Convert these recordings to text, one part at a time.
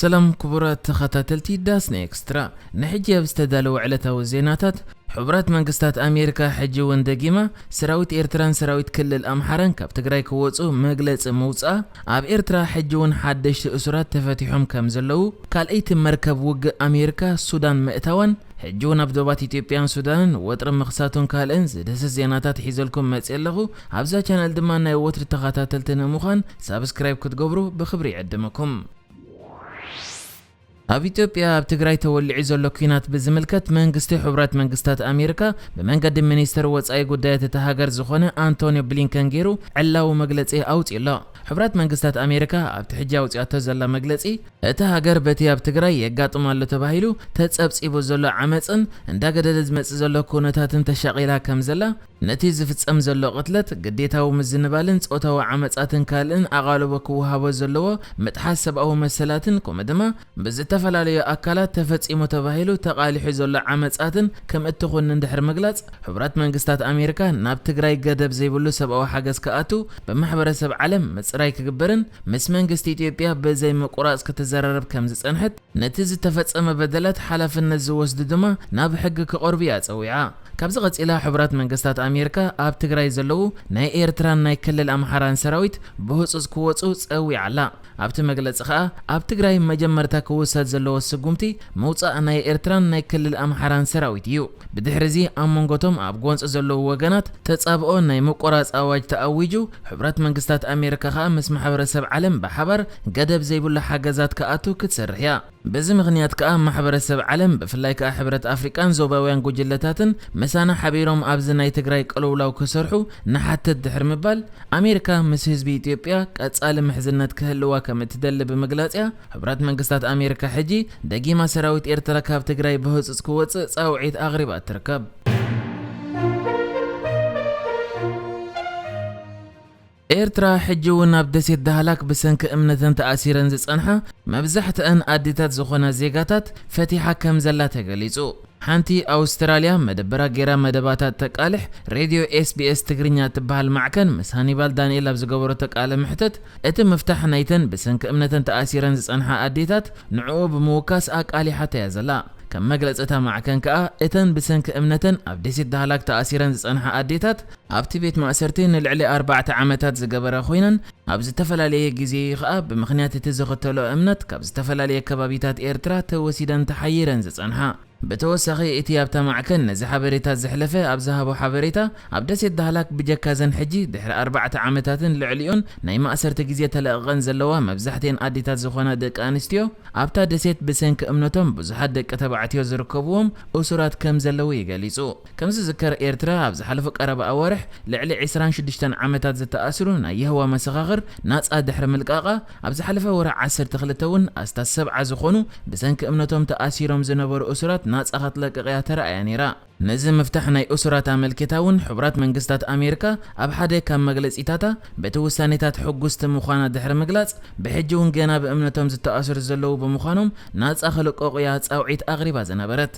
ሰላም ክቡራት ተኸታተልቲ ዳስና ኤክስትራ፣ ንሕጂ ኣብ ዝተዳለወ ዕለታዊ ዜናታት፣ ሕቡራት መንግስታት ኣሜሪካ ሕጂ እውን ደጊማ ሰራዊት ኤርትራን ሰራዊት ክልል ኣምሓራን ካብ ትግራይ ክወፁ መግለፂ ምውፅኣ፣ ኣብ ኤርትራ ሕጂ እውን ሓደሽቲ እሱራት ተፈቲሖም ከም ዘለዉ፣ ካልኣይቲ መርከብ ውግእ ኣሜሪካ ሱዳን ምእታዋን፣ ሕጂ እውን ኣብ ዶባት ኢትዮጵያን ሱዳንን ወጥሪ ምኽሳቱን ካልእን ዝድህስስ ዜናታት ሒዘልኩም መፅእ ኣለኹ። ኣብዛ ቻነል ድማ ናይ ወትሪ ተኸታተልቲ ንምዃን ሳብስክራይብ ክትገብሩ ብኽብሪ ይዕድመኩም። ኣብ ኢትዮጵያ ኣብ ትግራይ ተወሊዑ ዘሎ ኲናት ብዝምልከት መንግስቲ ሕቡራት መንግስታት ኣሜሪካ ብመንገዲ ሚኒስትር ወጻኢ ጉዳያት እታ ሃገር ዝኾነ ኣንቶኒዮ ብሊንከን ገይሩ ዕላዊ መግለጺ ኣውጺኡ ኣሎ። ሕቡራት መንግስታት ኣሜሪካ ኣብቲ ሕጂ ኣውጺኣቶ ዘላ መግለጺ፣ እታ ሃገር በቲ ኣብ ትግራይ የጋጥም ኣሎ ተባሂሉ ተጸብጺቡ ዘሎ ዓመጽን እንዳገደደ ዝመጽእ ዘሎ ኩነታትን ተሻቒላ ከም ዘላ፣ ነቲ ዝፍጸም ዘሎ ቅትለት፣ ግዴታዊ ምዝንባልን ጾታዊ ዓመጻትን ካልእን ኣቓልቦ ክወሃቦ ዘለዎ ምጥሓስ ሰብኣዊ መሰላትን ከምኡ ድማ ብዝተፈላለዩ ኣካላት ተፈጺሙ ተባሂሉ ተቓሊሑ ዘሎ ዓመጻትን ከም እትኹንን ድሕሪ ምግላጽ፣ ሕቡራት መንግስታት ኣሜሪካ ናብ ትግራይ ገደብ ዘይብሉ ሰብኣዊ ሓገዝ ክኣቱ ብማሕበረሰብ ዓለም ምጽራይ ክግበርን ምስ መንግስቲ ኢትዮጵያ ብዘይ ምቁራጽ ክትዘራረብ ከም ዝጸንሐት፣ ነቲ ዝተፈጸመ በደላት ሓላፍነት ዝወስዱ ድማ ናብ ሕጊ ክቐርቡ እያ ጸዊዓ። ካብዚ ቀጺላ ሕቡራት መንግስታት ኣሜሪካ ኣብ ትግራይ ዘለዉ ናይ ኤርትራን ናይ ክልል ኣምሓራን ሰራዊት ብህጹጽ ክወጹ ጸዊዓ ኣላ። ኣብቲ መግለጺ ከኣ ኣብ ትግራይ መጀመርታ ክውሰድ ዘለዎ ስጉምቲ ምውጻእ ናይ ኤርትራን ናይ ክልል ኣምሓራን ሰራዊት እዩ። ብድሕሪ እዚ ኣብ መንጎቶም ኣብ ጎንጺ ዘለዉ ወገናት ተጻብኦ ናይ ምቁራጽ ኣዋጅ ተኣዊጁ፣ ሕቡራት መንግስታት ኣሜሪካ ከኣ ምስ ማሕበረሰብ ዓለም ብሓባር ገደብ ዘይብሉ ሓገዛት ክኣቱ ክትሰርሕ እያ። በዚ ምኽንያት ከኣ ማሕበረሰብ ዓለም ብፍላይ ከኣ ሕብረት ኣፍሪቃን ዞባውያን ጉጅለታትን ምሳና ሓቢሮም ኣብዚ ናይ ትግራይ ቅልውላው ክሰርሑ ንሓትት ድሕሪ ምባል ኣሜሪካ ምስ ህዝቢ ኢትዮጵያ ቀጻሊ ምሕዝነት ክህልዋ ከም እትደሊ ብምግላጽ እያ ሕቡራት መንግስታት ኣሜሪካ ሕጂ ደጊማ ሰራዊት ኤርትራ ካብ ትግራይ ብህጹጽ ክወጽእ ጻውዒት ኣቕሪባ ትርከብ። ኤርትራ ሕጂ እውን ኣብ ደሴት ዳህላክ ብሰንኪ እምነተን ተኣሲረን ዝጸንሓ መብዛሕትአን ኣዴታት ዝኾና ዜጋታት ፈቲሓ ከም ዘላ ተገሊጹ። ሓንቲ ኣውስትራልያ መደበራ ጌራ መደባታ ተቃልሕ ሬድዮ ኤስቢኤስ ትግርኛ እትበሃል ማዕከን ምስ ሃኒባል ዳንኤል ኣብ ዝገበረቶ ቃለ መሕተት፣ እቲ ምፍታሕ ናይተን ብሰንኪ እምነተን ተኣሲረን ዝጸንሓ ኣዴታት ንዕኡ ብምውካስ ኣቃሊሓቶ እያ ዘላ። ከም መግለጺ እታ ማዕከን ከኣ፣ እተን ብሰንኪ እምነተን ኣብ ደሴት ዳህላክ ተኣሲረን ዝጸንሓ ኣዴታት፣ ኣብቲ ቤት ማእሰርቲ ንልዕሊ ኣርባዕተ ዓመታት ዝገበራ ኮይነን፣ ኣብ ዝተፈላለየ ግዜ ከኣ ብምኽንያት እቲ ዝኽተልኦ እምነት ካብ ዝተፈላለየ ከባቢታት ኤርትራ ተወሲደን ተሓይረን ዝጸንሓ። ብተወሳኺ፣ እቲ ኣብታ ማዕከን ነዚ ሓበሬታ ዘሕለፈ ኣብ ዝሃቦ ሓበሬታ፣ ኣብ ደሴት ዳህላክ ብጀካ ዘን ሕጂ ድሕሪ ኣርባዕተ ዓመታትን ልዕሊኡን ናይ ማእሰርቲ ግዜ ተለቒቐን ዘለዋ መብዛሕትኤን ኣዴታት ዝኾና ደቂ ኣንስትዮ፣ ኣብታ ደሴት ብሰንኪ እምነቶም ብዙሓት ደቂ ተባዕትዮ ዝርከብዎም እሱራት ከም ዘለዉ እዩ ገሊጹ። ከም ዝዝከር፣ ኤርትራ ኣብ ዝሓለፉ ቀረባ ኣዋርሕ ልዕሊ ዕስራን ሽዱሽተን ዓመታት ዝተኣስሩ ናይ የሆዋ መሰኻኽር ናጻ ድሕሪ ምልቃቓ፣ ኣብ ዝሓለፈ ወርሒ ዓሰርተ ክልተ እውን ኣስታት ሰብዓ ዝኾኑ ብሰንኪ እምነቶም ተኣሲሮም ዝነበሩ እሱራት ናጻ ክትለቅቕ እያ ተራእያ ነይራ። ነዚ ምፍታሕ ናይ እሱራት ኣመልኪታ እውን ሕቡራት መንግስታት ኣሜሪካ ኣብ ሓደ ካብ መግለጺታታ፣ በቲ ውሳኔታት ሕጉስቲ ምዃና ድሕሪ ምግላጽ፣ ብሕጂ እውን ገና ብእምነቶም ዝተኣስሩ ዘለዉ ብምዃኖም ናጻ ክልቀቑ እያ ጻውዒት ኣቕሪባ ዝነበረት።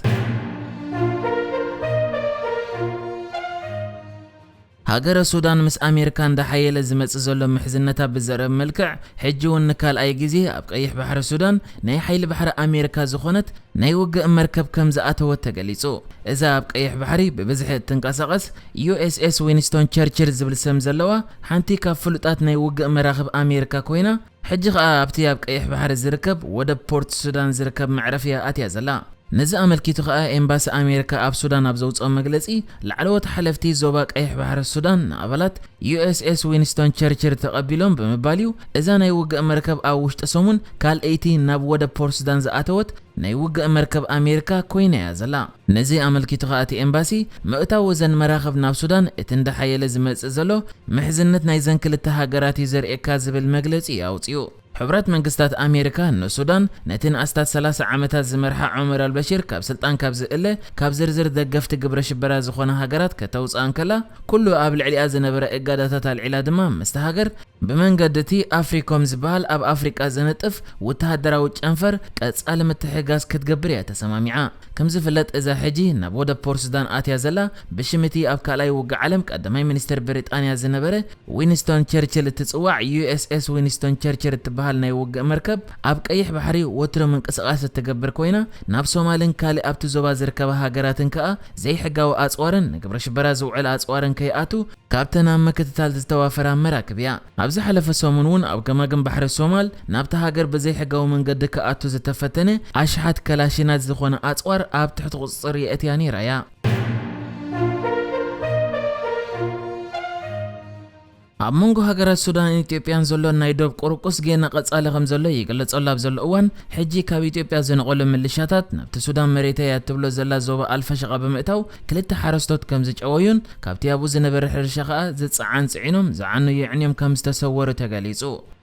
ሃገረ ሱዳን ምስ ኣሜሪካ እንዳሓየለ ዝመጽእ ዘሎ ምሕዝነታ ብዘርኢ መልክዕ፣ ሕጂ እውን ንካልኣይ ግዜ ኣብ ቀይሕ ባሕሪ ሱዳን ናይ ሓይሊ ባሕሪ ኣሜሪካ ዝኾነት ናይ ውግእ መርከብ ከም ዝኣተወት ተገሊጹ። እዛ ኣብ ቀይሕ ባሕሪ ብብዝሒ እትንቀሳቐስ ዩ ኤስ ኤስ ዊንስቶን ቸርችል ዝብል ስም ዘለዋ ሓንቲ ካብ ፍሉጣት ናይ ውግእ መራኽብ ኣሜሪካ ኮይና፣ ሕጂ ኸኣ ኣብቲ ኣብ ቀይሕ ባሕሪ ዝርከብ ወደብ ፖርት ሱዳን ዝርከብ መዕረፊ እያ ኣትያ ዘላ። ነዚ ኣመልኪቱ ኸኣ ኤምባሲ ኣሜሪካ ኣብ ሱዳን ኣብ ዘውጽኦ መግለጺ፣ ላዕለዎት ሓለፍቲ ዞባ ቀይሕ ባሕሪ ሱዳን ንኣባላት ዩ ኤስ ኤስ ዊንስቶን ቸርችል ተቐቢሎም ብምባል እዩ፣ እዛ ናይ ውግእ መርከብ ኣብ ውሽጢ ሰሙን ካልኣይቲ ናብ ወደብ ፖርት ሱዳን ዝኣተወት ናይ ውግእ መርከብ ኣሜሪካ ኮይና እያ ዘላ። ነዚ ኣመልኪቱ ኸኣ እቲ ኤምባሲ፣ ምእታው እዘን መራኽብ ናብ ሱዳን እቲ እንዳሓየለ ዝመጽእ ዘሎ ምሕዝነት ናይዘን ክልተ ሃገራት እዩ ዘርእየካ ዝብል መግለጺ እዩ ኣውጺኡ። ሕቡራት መንግስታት ኣሜሪካ ንሱዳን ነቲ ንኣስታት ሰላሳ ዓመታት ዝመርሓ ዑመር ኣልበሽር ካብ ስልጣን ካብ ዝእለ ካብ ዝርዝር ደገፍቲ ግብረ ሽበራ ዝኾና ሃገራት ከተውጽኣ እንከላ፣ ኩሉ ኣብ ልዕሊኣ ዝነበረ እጋዳታት ኣልዒላ ድማ ምስቲ ሃገር ብመንገዲ እቲ ኣፍሪኮም ዝበሃል ኣብ ኣፍሪቃ ዝነጥፍ ወተሃደራዊ ጨንፈር ቀጻሊ ምትሕግጋዝ ክትገብር እያ ተሰማሚዓ። ከም ዝፍለጥ እዛ ሕጂ ናብ ወደብ ፖርት ሱዳን ኣትያ ዘላ ብሽም እቲ ኣብ ካልኣይ ውግእ ዓለም ቀዳማይ ሚኒስትር ብሪጣንያ ዝነበረ ዊንስቶን ቸርችል እትጽዋዕ ዩ ኤስ ኤስ ዊንስቶን ቸርችል እትበሃል ናይ ውግእ መርከብ ኣብ ቀይሕ ባሕሪ ወትሮ ምንቅስቓስ እትገብር ኮይና፣ ናብ ሶማልን ካልእ ኣብቲ ዞባ ዝርከባ ሃገራትን ከኣ ዘይሕጋዊ ኣጽዋርን ንግብረ ሽበራ ዝውዕል ኣጽዋርን ከይኣቱ ካብተን ኣብ ምክትታል ዝተዋፈራ መራክብ እያ። ኣብ ዝሓለፈ ሰሙን እውን ኣብ ገማግም ባሕሪ ሶማል ናብታ ሃገር ብዘይሕጋዊ መንገዲ ክኣቱ ዝተፈተነ ኣሽሓት ከላሽናት ዝኾነ ኣጽዋር ኣብ ትሕቲ ቁጽጽር የእትያ ነይራ እያ። ኣብ መንጎ ሃገራት ሱዳንን ኢትዮጵያን ዘሎ ናይ ዶብ ቁርቁስ ጌና ቀጻሊ ከም ዘሎ ይግለጸሉ ኣብ ዘሎ እዋን፣ ሕጂ ካብ ኢትዮጵያ ዝነቐሉ ምልሻታት ናብቲ ሱዳን መሬተይ እያ እትብሎ ዘላ ዞባ ኣልፈሸቓ ብምእታው ክልተ ሓረስቶት ከም ዝጨወዩን ካብቲ ኣብኡ ዝነበረ ሕርሻ ከኣ ዝጸዓን ጽዒኖም ዝዓኑ የዕንዮም ከም ዝተሰወሩ ተገሊጹ።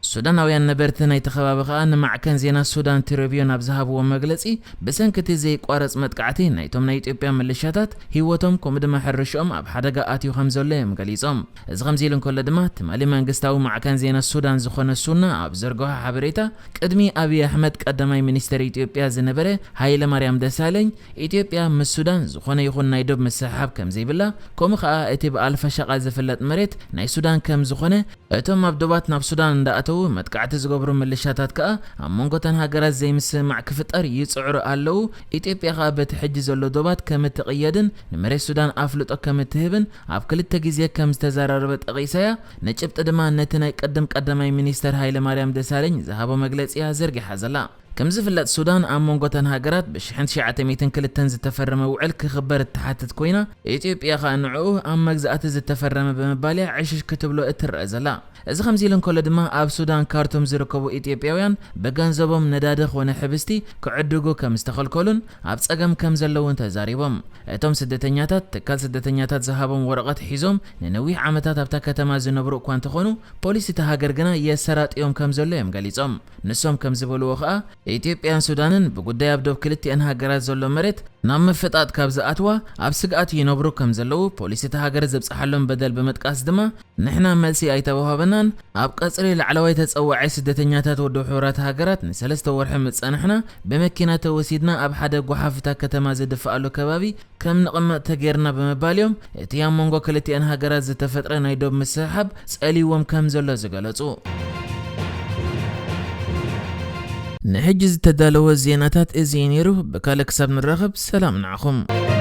ሱዳናውያን ነበርቲ ናይቲ ከባቢ ከኣ ንማዕከን ዜና ሱዳን ትሪቢዩን ኣብ ዝሃብዎ መግለጺ፣ ብሰንኪ እቲ ዘይቋረጽ መጥቃዕቲ ናይቶም ናይ ኢትዮጵያ ምልሻታት ህይወቶም ከምኡ ድማ ሕርሽኦም ኣብ ሓደጋ ኣትዩ ከም ዘሎ እዮም ገሊጾም። እዚ ከምዚ ኢሉ እንከሎ ድማ፣ ትማሊ መንግስታዊ ማዕከን ዜና ሱዳን ዝኾነ ሱና ኣብ ዘርግሖ ሓበሬታ፣ ቅድሚ ኣብይ ኣሕመድ ቀዳማይ ሚኒስተር ኢትዮጵያ ዝነበረ ሃይለ ማርያም ደሳለኝ፣ ኢትዮጵያ ምስ ሱዳን ዝኾነ ይኹን ናይ ዶብ ምስሕሓብ ከም ዘይብላ፣ ከምኡ ከኣ እቲ ብኣልፈሸቓ ዝፍለጥ መሬት ናይ ሱዳን ከም ዝኾነ፣ እቶም ኣብ ዶባት ናብ ሱዳን እንዳኣተዉ መጥቃዕቲ ዝገብሩ ምልሻታት ከኣ ኣብ መንጎ እተን ሃገራት ዘይምስምማዕ ክፍጠር ይጽዕሩ ኣለዉ። ኢትዮጵያ ከኣ በቲ ሕጂ ዘሎ ዶባት ከም እትቕየድን ንመሬት ሱዳን ኣፍልጦ ከም እትህብን ኣብ ክልተ ግዜ ከም ዝተዘራረበ ጠቒሳ'ያ። ንጭብጢ ድማ ነቲ ናይ ቅድም ቀዳማይ ሚኒስተር ሃይለ ማርያም ደሳለኝ ዝሃቦ መግለጺ'ያ ዘርጊሓ ዘላ። ከም ዝፍለጥ፣ ሱዳን ኣብ መንጎ እተን ሃገራት ብሽሕን ትሽዓተ ሚእትን ክልተን ዝተፈረመ ውዕል ክኽበር እትሓትት ኮይና፣ ኢትዮጵያ ከኣ ንዕኡ ኣብ መግዛእቲ ዝተፈረመ ብምባል እያ ዕሽሽ ክትብሎ እትረአ ዘላ። እዚ ከምዚ ኢሉ እንከሎ ድማ፣ ኣብ ሱዳን ካርቱም ዝርከቡ ኢትዮጵያውያን ብገንዘቦም ነዳዲ ኾነ ሕብስቲ ክዕድጉ ከም ዝተኸልከሉን ኣብ ጸገም ከም ዘለውን ተዛሪቦም። እቶም ስደተኛታት፣ ትካል ስደተኛታት ዝሃቦም ወረቐት ሒዞም ንነዊሕ ዓመታት ኣብታ ከተማ ዝነብሩ እኳ እንተኾኑ፣ ፖሊስ እታ ሃገር ግና የሰራጥዮም ከም ዘሎ እዮም ገሊጾም። ንሶም ከም ዝበልዎ ኸኣ፣ ኢትዮጵያን ሱዳንን ብጉዳይ ኣብ ዶብ ክልቲአን ሃገራት ዘሎ መሬት ናብ ምፍጣጥ ካብ ዝኣትዋ ኣብ ስግኣት ይነብሩ ከም ዘለዉ ፖሊስ እታ ሃገር ዘብጽሓሎም በደል ብምጥቃስ ድማ፣ ንሕና መልሲ ኣይተዋህበናን፣ ኣብ ቀጽሪ ላዕለዋይ ተጸዋዓይ ስደተኛታት ውድብ ሕቡራት ሃገራት ንሰለስተ ወርሒ ምጸናሕና፣ ብመኪና ተወሲድና ኣብ ሓደ ጓሓፍ እታ ከተማ ዝድፍኣሉ ከባቢ ከም ንቕመጥ ተጌርና ብምባል እዮም፣ እቲ ኣብ መንጎ ክልቲአን ሃገራት ዝተፈጥረ ናይ ዶብ ምስሕሓብ ጸልይዎም ከም ዘሎ ዝገለጹ። ንሕጂ ዝተዳለወ ዜናታት እዚ እዩ ነይሩ። ብካልእ ክሳብ ንራኸብ፣ ሰላም ንዓኹም።